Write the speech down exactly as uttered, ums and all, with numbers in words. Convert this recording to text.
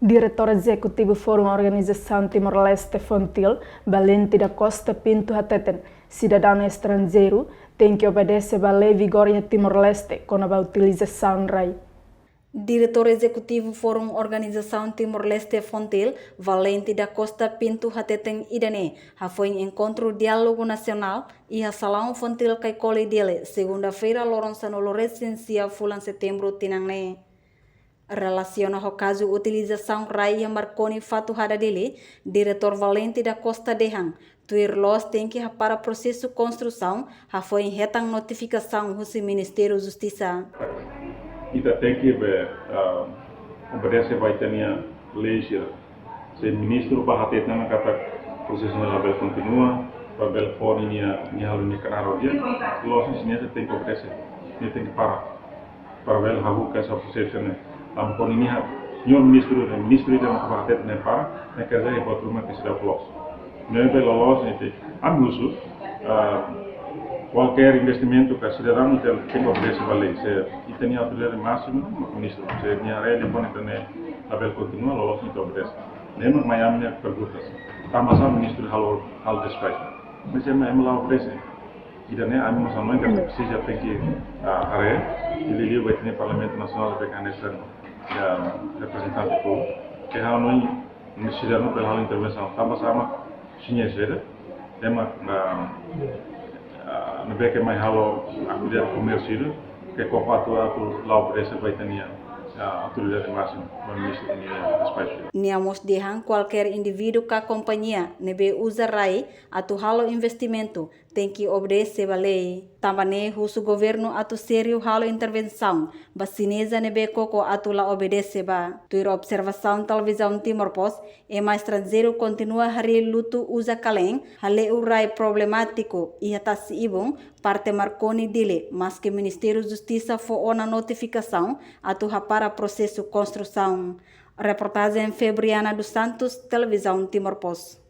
Diretór Ezekutivu Fórum Organizasaun Timor-Leste, FONTIL, Valente da Costa Pinto hateten, sidadaun estranjeiru tenke obedese ba lei vigora iha Timor-Leste kona-ba utilizasaun rai. Diretór Ezekutivu Fórum Organizasaun Timor-Leste, FONTIL, Valente da Costa Pinto hateten ida-ne'e hafoin enkontru diálogu nasionál iha Salaun FONTIL Caicoli, Dili, segunda-feira, loron sanulu-resin-sia fulan setembru tinan ne'e. Relasiona ho kazu utilizasaun rai iha Marconi, Fatuhada, Dili, Diretór Valente da Costa dehan, tuir loos tenke hapara prosesu konstrusaun hafoin hetan notifikasaun husi Ministériu Justisa. Ita tenke be, ah, obedese ba ita-nia lei sira. Se ministru bá hateten ona katak prosesu ne'e labele kontinua, labele fó ninia, nia halo nia knaar di'ak, loos ne'e ita tenke obedese, nia tenke para. Para bele habuka esa prosesu ne'e. Tanba kuandu nia, señór ministru, ne'e ministru ida mak bá hateten ne'e para, ne'e quer dizer que outro mak seidauk loos. Ne'ebé loloos ne'e ita, ami husu, ah, kualkér investimentu ka sidadaun ita tenke obedese ba lei. Se ita-nia autoridade másimu mak ministru, se nia haree de'it ita-nia labele kontinua, loloos ita obedese. Ne'e mak ami-nia pergunta. Tanbasá ministru halo, halo despaixu? Mas ema, ema la obedese. Ida-ne'e ami mós hanoin katak presiza tenke, ah, haree, liuliu ba ita-nia Parlamentu Nasionál, ne'ebé hanesan, ah, reprezentante povu, ke hanoin ne'e sira no bele halo intervensaun. Tanbasá mak sira ne'e sira, ema, ah, ah, ne'ebé ke mai halo atividade komérsiu, ke koko atu, atu la obedese ba ita-nia, ah, autoridade másimu, ba ministru nia despaixu. Nia mós dehan kualkér indivíduu ka kompañia ne'ebé uza rai atu halo investimentu tenke obedese ba lei. Tanba ne'e husu governu atu sériu halo intervensaun ba xineza ne'ebé koko atu la obedese ba. Tuir observasaun Televizaun Timor Post, ema estranjeiru kontinua harii lutu uza kaleen, hale'u rai problemátiku iha Tasi Ibun, parte Marconi, Dili, maske Ministériu Justisa fó ona notifikasaun atu hapara prosesu konstrusaun. Reportajen Febriana dos Santos, Televizaun Timor Post.